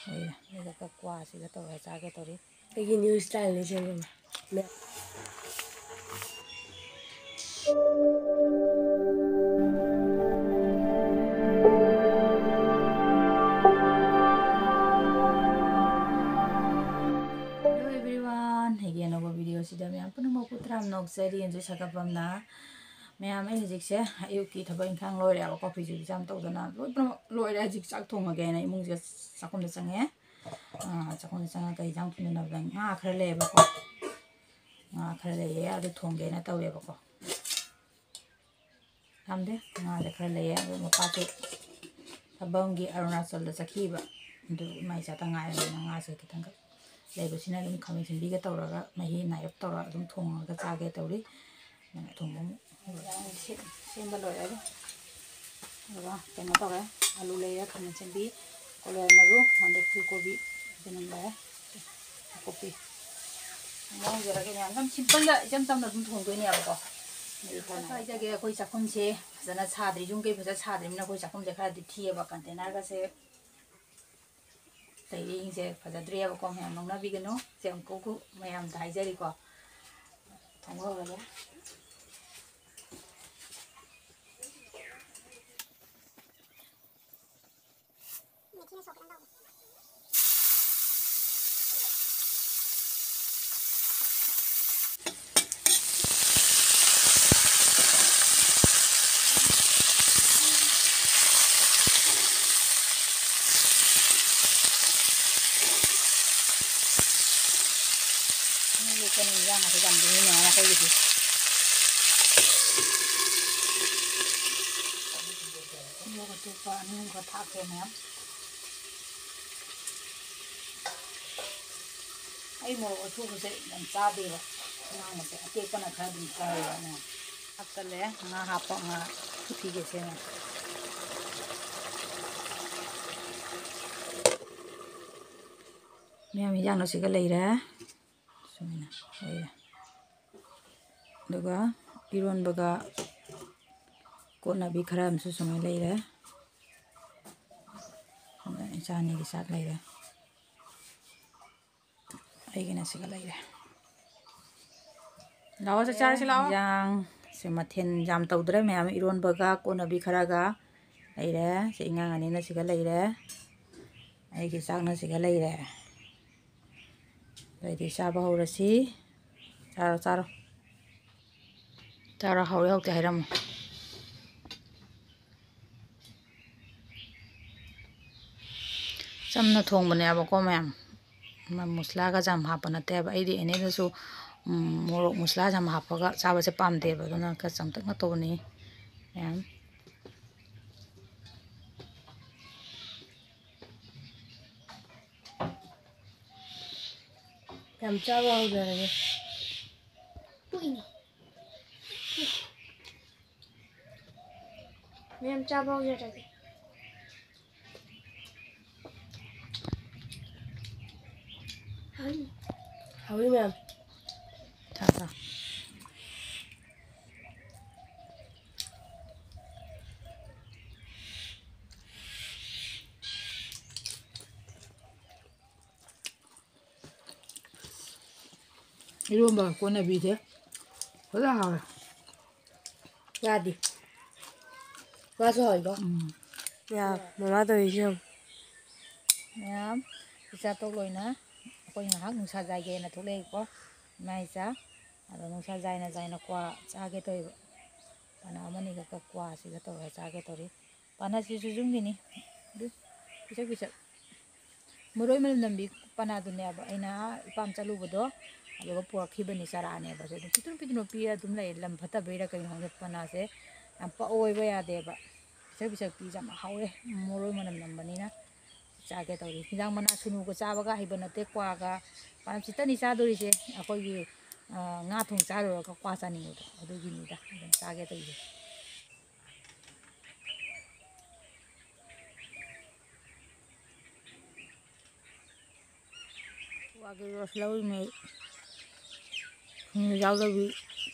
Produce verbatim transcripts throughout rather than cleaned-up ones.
ꯂꯣꯏꯔꯦ꯫ ꯑꯗꯨꯒ ꯀ꯭ꯋꯥꯁꯤꯒ ꯇꯧꯔꯒ ꯆꯥꯒꯦ ꯇꯧꯔꯤ꯫ ꯑꯩꯒꯤ new styleꯅꯤ ꯁꯦꯝꯕ꯫ Hello everyone, ꯑꯩꯒꯤ ꯑꯅꯧꯕ videoꯁꯤꯗ ꯃꯌꯥꯝ ꯄꯨꯝꯅꯃꯛꯄꯨ ꯇꯔꯥꯝꯅ ꯑꯣꯛꯆꯔꯤ꯫ ꯑꯟꯖꯨ ꯁꯥꯒꯠꯐꯝꯅ꯫ ꯃꯌꯥꯝ, ꯑꯩ ꯍꯧꯖꯤꯛꯁꯦ ꯑꯌꯨꯛꯀꯤ ꯊꯕꯛ ꯏꯪꯈꯥꯡ ꯂꯣꯏꯔꯦꯕꯀꯣ, ꯐꯤꯁꯨ ꯐꯤꯖꯥꯝ ꯇꯧꯗꯅ ꯂꯣꯏ ꯄꯨꯝꯅꯃꯛ ꯂꯣꯏꯔꯦ꯫ ꯍꯧꯖꯤꯛ ꯆꯥꯛ ꯊꯣꯡꯉꯒꯦꯅ ꯏꯃꯨꯡꯁꯦ ꯆꯥꯛꯈꯨꯝꯗ ꯆꯪꯉꯦ꯫ ꯑꯥ, ꯆꯥꯛꯈꯨꯝꯗ ꯆꯪꯉꯒ ꯀꯩ ꯏꯟꯖꯥꯡ ꯊꯣꯡꯗꯣꯏꯅꯣ ꯍꯥꯏꯕꯗ ꯉꯥ ꯈꯔ ꯂꯩꯌꯦꯕꯀꯣ, ꯉꯥ ꯈꯔ ꯂꯩꯌꯦ, ꯑꯗꯨ ꯊꯣꯡꯒꯦꯅ ꯇꯧꯔꯦꯕꯀꯣ꯫ ꯌꯥꯝꯗꯦ, ꯉꯥꯁꯦ ꯈꯔ ꯂꯩꯌꯦ꯫ ꯑꯗꯨ ꯃꯄꯥꯁꯨ ꯊꯕꯛ ꯑꯃꯒꯤ ꯑꯔꯨꯅꯥꯆꯜꯗ ꯆꯠꯈꯤꯕ, ꯑꯗꯨ ꯏꯃꯥ ꯏꯆꯥꯇ ꯉꯥꯏꯔꯕꯅꯤꯅ ꯉꯥꯁꯦ ꯈꯤꯇꯪꯈꯛ ꯂꯩꯕꯁꯤꯅ ꯑꯗꯨꯝ ꯈꯥꯃꯦꯟ ꯑꯁꯤꯟꯕꯤꯒ ꯇꯧꯔꯒ ꯃꯍꯤ ꯅꯥꯏꯔꯞ ꯇꯧꯔꯒ ꯑꯗꯨꯝ ꯊꯣꯡꯉꯒ ꯆꯥꯒꯦ ꯇꯧꯔꯤ꯫ ꯑꯗꯨꯅ ꯊꯣꯡꯕ ꯑꯃꯨꯛ ꯁꯦꯝ-, ꯁꯦꯝꯕ ꯂꯣꯏꯔꯦ꯫ ꯑꯗꯨꯒ ꯀꯩꯅꯣ ꯇꯧꯔꯦ, ꯑꯂꯨ ꯂꯩꯔꯦ, ꯈꯥꯃꯦꯟ ꯑꯁꯤꯟꯕꯤ, ꯀꯣꯂꯦꯟ ꯃꯔꯨ, ꯑꯗꯩ ꯐꯨꯜ ꯀꯣꯕꯤ, ꯑꯗꯨꯅ ꯂꯣꯏꯔꯦ꯫ ꯀꯣꯕꯤ ꯃꯑꯣꯡꯁꯤꯗ ꯀꯩꯅꯣ ꯌꯥꯝ simpleꯗ ꯏꯆꯝ ꯆꯝꯅ ꯑꯗꯨꯝ ꯊꯣꯡꯗꯣꯏꯅꯦꯕꯀꯣ꯫ ꯑꯗꯨ ꯈꯔ ꯍꯥꯏꯖꯒꯦ, ꯑꯩꯈꯣꯏ ꯆꯥꯛꯈꯨꯝꯁꯦ ꯐꯖꯅ ꯁꯥꯗ꯭ꯔꯤ, ꯌꯨꯝ ꯀꯩ ꯐꯖꯅ ꯁꯥꯗ꯭ꯔꯤꯕꯅꯤꯅ ꯑꯩꯈꯣꯏ ꯆꯥꯛꯈꯨꯝꯁꯦ ꯈꯔꯗꯤ ꯊꯤꯑꯕ, containerꯒꯁꯦ ꯂꯩꯔꯤꯁꯤꯡꯁꯦ ꯐꯖꯗ꯭ꯔꯦꯕꯀꯣ, ꯃꯌꯥꯝ ꯅꯣꯛꯅꯕꯤꯒꯅꯨ꯫ ꯁꯦ ꯑꯃꯨꯛꯀꯨ ꯃꯌꯥꯝꯗ ꯍꯥꯏꯖꯔꯤꯀꯣ꯫ ꯊꯣꯡꯕ ꯍꯧꯔꯒꯦ꯫ ꯃꯤ ꯂꯦꯛꯀꯅꯤ ꯏꯟꯖꯥꯡ ꯍꯥꯏꯗꯤ ꯌꯥꯝ ꯂꯨꯏꯅꯦ ꯑꯩꯈꯣꯏꯒꯤꯗꯤ꯫ ꯃꯣꯔꯣꯛ ꯑꯇꯦꯛꯄ ꯑꯅꯤ ꯑꯍꯨꯝ ꯈꯔ ꯊꯥꯛꯈ꯭ꯔꯦ ꯃꯌꯥꯝ꯫ ꯑꯩ ꯃꯣꯔꯣꯛ ꯑꯁꯨꯕꯁꯦ ꯌꯥꯝ ꯆꯥꯗꯦꯕ, ꯑꯉꯥꯡꯕꯁꯦ ꯑꯇꯦꯛꯄꯅ ꯈꯔ ꯑꯗꯨꯝ ꯆꯥꯏꯌꯦꯕ ꯑꯉꯥꯡ꯫ ꯍꯥꯞꯆꯜꯂꯦ, ꯉꯥ ꯍꯥꯞꯄ, ꯉꯥ ꯐꯨꯠꯈꯤꯒꯦ ꯁꯦꯝꯃꯦ꯫ ꯃꯌꯥꯝ ꯏꯟꯖꯥꯡ ꯂꯣꯏꯁꯤꯒ ꯂꯩꯔꯦ꯫ ꯁꯨꯃꯥꯏꯅ ꯂꯩꯔꯦ꯫ ꯑꯗꯨꯒ ꯏꯔꯣꯟꯕꯒ ꯀꯣꯠꯅꯕꯤ ꯈꯔ ꯑꯃꯁꯨ ꯁꯨꯃꯥꯏꯅ ꯂꯩꯔꯦ꯫ ꯏꯆꯥ ꯑꯅꯤꯒꯤ ꯆꯥꯛ ꯂꯩꯔꯦ꯫ ꯑꯩꯒꯤꯅ ꯁꯤꯒ ꯂꯩꯔꯦ꯫ ꯂꯥꯛꯑꯣ, ꯆꯥꯛ ꯆꯥꯔꯁꯤ ꯂꯥꯛꯑꯣ꯫ ꯏꯟꯖꯥꯡ ꯁꯦ ꯃꯊꯦꯜ ꯌꯥꯝ ꯇꯧꯗ꯭ꯔꯦ ꯃꯌꯥꯝ, ꯏꯔꯣꯟꯕꯒ ꯀꯣꯟꯅꯕꯤ ꯈꯔꯒ ꯂꯩꯔꯦ꯫ ꯁꯤ ꯑꯉꯥꯡ ꯑꯅꯤꯅ ꯁꯤꯒ ꯂꯩꯔꯦ꯫ ꯑꯩꯒꯤ ꯆꯥꯛꯅ ꯁꯤꯒ ꯂꯩꯔꯦ꯫ ꯑꯗꯩꯗꯤ ꯆꯥꯕ ꯍꯧꯔꯁꯤ꯫ ꯆꯥꯔꯣ, ꯆꯥꯔꯣ꯫ ꯆꯥꯔꯣ, ꯍꯥꯎꯏ ꯍꯥꯎꯇꯦ ꯍꯥꯏꯔꯝꯃꯣ꯫ ꯆꯝꯅ ꯊꯣꯡꯕꯅꯦꯕꯀꯣ ꯃꯌꯥꯝ꯫ ꯃ-, ꯃꯨꯁꯂꯥꯒꯁꯦ ꯌꯥꯝ ꯍꯥꯞꯄ ꯅꯠꯇꯦꯕ꯫ ꯑꯩꯗꯤ ꯑꯦꯅꯤꯗꯁꯨ, ꯎꯝ, ꯃꯣꯔꯣꯛ ꯃꯨꯁꯂꯥꯁꯦ ꯌꯥꯝ ꯍꯥꯞꯄꯒ ꯆꯥꯕꯁꯦ ꯄꯥꯝꯗꯦꯕ꯫ ꯑꯗꯨꯅ ꯈꯔ ꯆꯝꯇꯛꯅ ꯇꯧꯕꯅꯤ ꯃꯌꯥꯝ꯫ ꯌꯥꯝ ꯆꯥꯕ ꯍꯧꯖꯔꯒꯦ꯫ ꯃꯌꯥꯝ ꯆꯥꯕ ꯍꯧꯖꯔꯒꯦ꯫ ꯍꯥꯎꯏ ꯃꯌꯥꯝ꯫ ꯆꯥ, ꯆꯥ꯫ ꯏꯔꯣꯝꯕ ꯀꯣꯟꯅꯕꯤꯁꯦ ꯐꯖꯅ ꯍꯥꯎꯋꯦ꯫ ꯉꯥꯗꯤ? ꯉꯥꯁꯨ ꯍꯥꯎꯋꯤꯀꯣ? ꯎꯝ꯫ ꯌꯥ, ꯃꯃꯥ ꯇꯧꯔꯤꯁꯦ ꯌꯦꯡꯉꯨ꯫ ꯃꯌꯥꯝ, ꯏꯆꯥ ꯇꯣꯛ ꯂꯣꯏꯅ ꯑꯩꯈꯣꯏ ꯉꯥꯏꯍꯥꯛ ꯅꯨꯡꯁꯥ ꯌꯥꯏꯒꯦꯅ ꯊꯣꯛꯂꯛꯏꯀꯣ, ꯏꯃꯥ ꯏꯆꯥ꯫ ꯑꯗꯣ ꯅꯨꯡꯁꯥ ꯌꯥꯏꯅ ꯌꯥꯏꯅ ꯀ꯭ꯋꯥ ꯆꯥꯒꯦ ꯇꯧꯔꯤꯕ꯫ ꯄꯅꯥ ꯑꯃꯅꯤꯒ ꯀ꯭ꯋꯥꯁꯤꯒ ꯇꯧꯔꯒ ꯆꯥꯒꯦ ꯇꯧꯔꯤ꯫ ꯄꯅꯥꯁꯤꯁꯨ ꯌꯨꯝꯒꯤꯅꯤ꯫ ꯑꯗꯨ ꯄꯤꯁꯛ ꯄꯤꯁꯛ꯫ ꯃꯔꯣꯏ ꯃꯅꯝ ꯅꯝꯕꯤ ꯄꯅꯥꯗꯨꯅꯦꯕ ꯑꯩꯅ ꯏꯄꯥꯝ ꯆꯠꯂꯨꯕꯗꯣ, ꯑꯗꯨꯒ ꯄꯨꯔꯛꯈꯤꯕꯅꯤ ꯆꯥꯔꯥꯅꯦꯕ꯫ ꯑꯗꯨꯝ ꯄꯤꯛꯇ꯭ꯔꯨ ꯄꯤꯛꯇ꯭ꯔꯨ ꯄꯤꯛꯑ ꯑꯗꯨꯝ ꯂꯩ꯫ ꯂꯝ ꯐꯠꯇꯕꯩꯔꯥ ꯀꯩꯅꯣ ꯈꯪꯗꯦ, ꯄꯅꯥꯁꯦ ꯌꯥꯝ ꯄꯛꯑꯣꯏꯕ ꯌꯥꯗꯦꯕ꯫ ꯄꯤꯁꯛ ꯄꯤꯁꯛ ꯄꯤꯁꯦ ꯌꯥꯝ ꯍꯥꯎꯋꯦ, ꯃꯔꯣꯏ ꯃꯅꯝ ꯅꯝꯕꯅꯤꯅ꯫ ꯆꯥꯒꯦ ꯇꯧꯔꯤ꯫ ꯍꯤꯟꯖꯥꯡ ꯃꯅꯥ ꯁꯨꯅꯨꯒ ꯆꯥꯕꯒ ꯍꯩꯕ ꯅꯠꯇꯦ, ꯀ꯭ꯋꯥꯒ ꯄꯅꯥ ꯆꯤꯠꯇꯅꯤ ꯆꯥꯗꯣꯔꯤꯁꯦ꯫ ꯑꯩꯈꯣꯏꯒꯤ, ꯑ, ꯉꯥ ꯊꯣꯡ ꯆꯥꯔꯨꯔꯒ ꯀ꯭ꯋꯥ ꯆꯥꯅꯤꯡꯕꯗꯣ, ꯑꯗꯨꯒꯤꯅꯤꯗ ꯑꯗꯨꯝ ꯆꯥꯒꯦ ꯇꯧꯔꯤꯁꯦ꯫ ꯀ꯭ꯋꯥꯒꯤ ꯔꯣꯁ ꯂꯧꯔꯤꯅꯦ ꯑꯩ꯫ ꯊꯨꯝ ꯌꯥꯎꯗꯕꯤ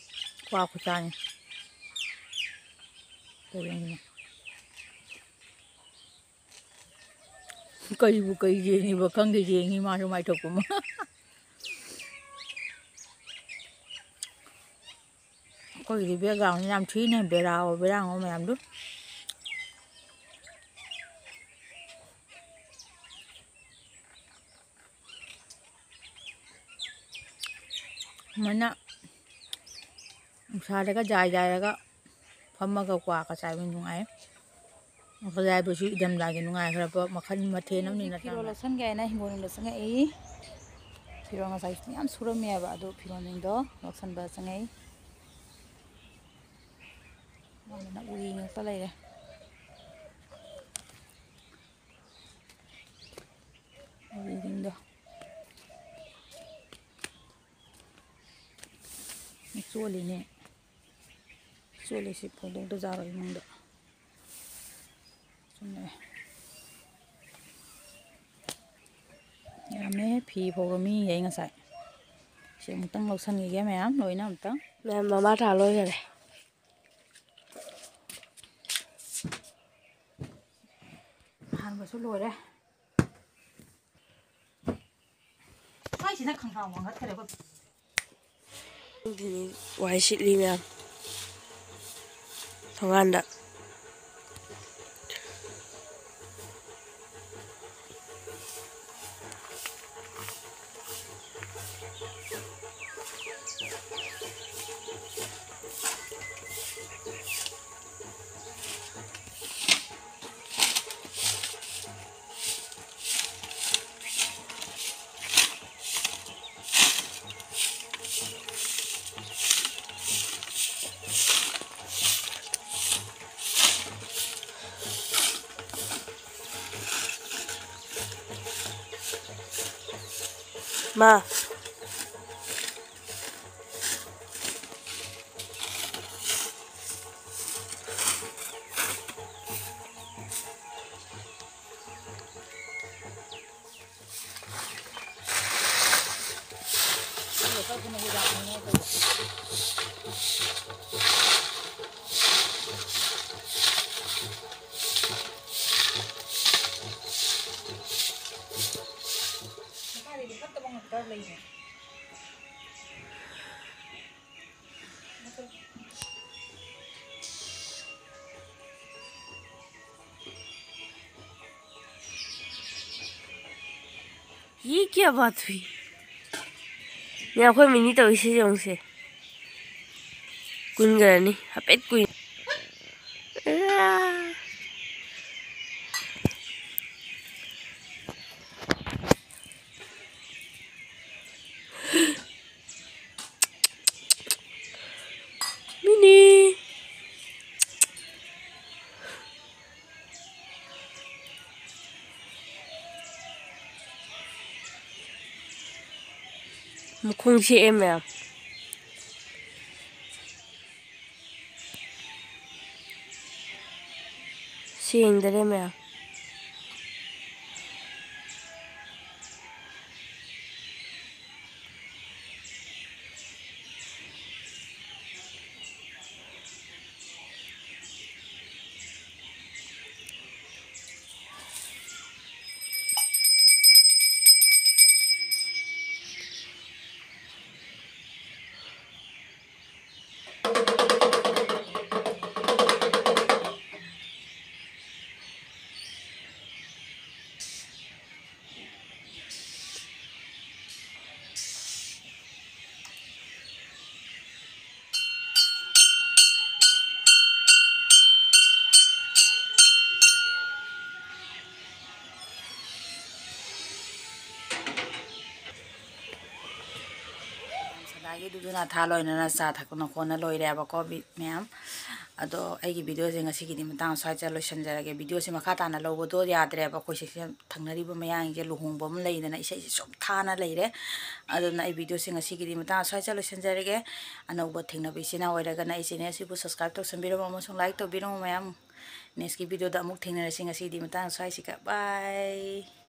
ꯀ꯭ꯋꯥ ꯈꯨꯆꯥꯅꯤ꯫ ꯀꯩꯗꯧꯔꯤꯅꯣ? ꯀꯩꯕꯨ ꯀꯩ ꯌꯦꯡꯉꯤꯕ ꯈꯪꯗꯦ, ꯌꯦꯡꯉꯤ ꯃꯥꯁꯨ ꯃꯥꯏ ꯊꯣꯛꯄ ꯑꯃ꯫ ꯑꯩꯈꯣꯏꯒꯤꯗꯤ background ꯌꯥꯝ ꯊꯤꯅ ꯕꯦꯔꯥ ꯑꯣ ꯕꯦꯔꯥ ꯑꯣ ꯃꯌꯥꯝꯗꯨ꯫ ꯁꯨꯃꯥꯏꯅ ꯅꯨꯡꯁꯥꯗꯒ ꯌꯥꯏ ꯌꯥꯏꯔꯒ ꯐꯝꯃꯒ ꯀ꯭ꯋꯥꯒ ꯆꯥꯏꯕ ꯅꯨꯡꯉꯥꯏ꯫ ꯀ꯭ꯋꯥ ꯆꯥꯏꯕꯁꯨ ꯏꯪꯊꯝꯊꯥꯒꯤ ꯅꯨꯡꯉꯥꯏꯈ꯭ꯔꯕ ꯃꯈꯜ ꯃꯊꯦꯜ ꯑꯃꯅꯤ ꯍꯧꯖꯤꯛ ꯅꯠꯇ꯭ꯔꯥ? ꯐꯤꯔꯣꯜ ꯂꯧꯁꯟꯒꯦ ꯍꯥꯏꯅ ꯍꯤꯡꯒꯣꯜ ꯅꯨꯡꯗ ꯆꯪꯉꯛꯏ꯫ ꯐꯤꯔꯣꯜ ꯉꯁꯥꯏ ꯃꯌꯥꯝ ꯁꯨꯔꯝꯃꯦꯕ, ꯑꯗꯨ ꯐꯤꯔꯣꯜꯁꯤꯡꯗꯣ ꯂꯧꯁꯟꯕ ꯆꯪꯉꯛꯏ꯫ ꯃꯥꯅ ꯎꯔꯤ ꯉꯥꯛꯇ ꯂꯩꯔꯦ꯫ ꯎꯔꯤꯁꯤꯡꯗꯣ꯫ ꯆꯣꯠꯂꯤꯅꯦ꯫ ꯆꯣꯠꯂꯤꯁꯤ ꯐꯧꯗꯣꯛꯇꯖꯥꯔꯣ ꯏꯃꯨꯡꯗ꯫ ꯁꯨꯝ ꯂꯩ꯫ ꯌꯥꯝꯃꯦ ꯐꯤ ꯐꯧꯕ ꯃꯤꯈꯩ ꯉꯁꯥꯏ꯫ ꯁꯤ ꯑꯃꯨꯛꯇꯪ ꯂꯧꯁꯟꯈꯤꯒꯦ ꯃꯌꯥꯝ ꯂꯣꯏꯅ ꯑꯃꯨꯛꯇꯪ꯫ ꯃꯌꯥꯝ ꯃꯃꯥ ꯊꯥ ꯂꯣꯏꯈꯔꯦ꯫ ꯑꯍꯥꯟꯕꯁꯨ ꯂꯣꯏꯔꯦ꯫ ꯁ꯭ꯋꯥꯏꯁꯤꯅ ꯈꯪꯁꯥꯎ ꯋꯥꯡꯈꯠꯈ꯭ꯔꯦ ꯑꯩꯈꯣꯏ꯫ ꯑꯗꯨꯗꯤ ꯋꯥꯏ ꯁꯤꯠꯂꯤ ꯃꯌꯥꯝ ꯊꯣꯡꯒꯥꯟꯗ꯫ ꯃꯥ꯫ ꯂꯩꯁꯦ꯫ ये क्या बात हुई? ꯃꯌꯥꯝ, ꯑꯩꯈꯣꯏ ꯃꯤꯅꯤ ꯇꯧꯔꯤꯁꯦ ꯌꯦꯡꯉꯨꯁꯦ꯫ ꯀꯨꯟꯈ꯭ꯔꯅꯤ, ꯍꯥꯏꯐꯦꯠ ꯀꯨꯏ꯫ ꯑꯥ꯫ ꯃꯤꯅꯤ꯫ ꯃꯈꯣꯡ ꯁꯦꯛꯑꯦ ꯃꯌꯥꯝ꯫ ꯁꯦꯡꯗꯔꯦ ꯃꯌꯥꯝ꯫ ꯁꯗꯥꯒꯤꯗꯨꯗꯨꯅ ꯊꯥ ꯂꯣꯏꯅꯅ ꯆꯥ ꯊꯛꯇꯅ ꯈꯣꯠꯅ ꯂꯣꯏꯔꯦꯕꯀꯣ, ꯃꯤ-, ꯃꯌꯥꯝ꯫ ꯑꯗꯣ ꯑꯩꯒꯤ ꯚꯤꯗꯤꯑꯣꯁꯦ ꯉꯁꯤꯒꯤꯗꯤ ꯃꯇꯥꯡ ꯑꯁ꯭ꯋꯥꯏꯗ ꯂꯣꯏꯁꯤꯟꯖꯔꯒꯦ꯫ ꯚꯤꯗꯤꯑꯣꯁꯦ ꯃꯈꯥ ꯇꯥꯅ ꯂꯧꯕꯗꯣ ꯌꯥꯗ꯭ꯔꯦꯕ, ꯑꯩꯈꯣꯏ ꯁꯤꯁꯦ ꯊꯪꯅꯔꯤꯕ ꯃꯌꯥꯡꯁꯦ ꯂꯨꯍꯣꯡꯕ ꯑꯃ ꯂꯩꯗꯅ ꯏꯁꯩꯁꯦ ꯁꯨꯝ ꯊꯥꯅ ꯂꯩꯔꯦ꯫ ꯑꯗꯨꯅ ꯑꯩ ꯚꯤꯗꯤꯑꯣꯁꯦ ꯉꯁꯤꯒꯤꯗꯤ ꯃꯇꯥꯡ ꯑꯁ꯭ꯋꯥꯏꯗ ꯂꯣꯏꯁꯤꯟꯖꯔꯒꯦ꯫ ꯑꯅꯧꯕ ꯊꯦꯡꯅꯕ ꯏꯆꯤꯟ ꯏꯅꯥꯎ ꯑꯣꯏꯔꯒꯅ ꯑꯩ ꯆꯦꯅꯦꯜꯁꯤꯕꯨ subscribe ꯇꯧꯁꯟꯕꯤꯔꯝꯃꯣ ꯑꯃꯁꯨꯡ like ꯇꯧꯕꯤꯔꯝꯃꯣ ꯃꯌꯥꯝ꯫ Next ꯚꯤꯗꯤꯑꯣꯗ ꯑꯃꯨꯛ ꯊꯦꯡꯅꯔꯁꯤ꯫ ꯉꯁꯤꯗꯤ ꯃꯇꯥꯡ ꯑꯁ꯭ꯋꯥꯏꯁꯤꯒ꯫ Bye꯫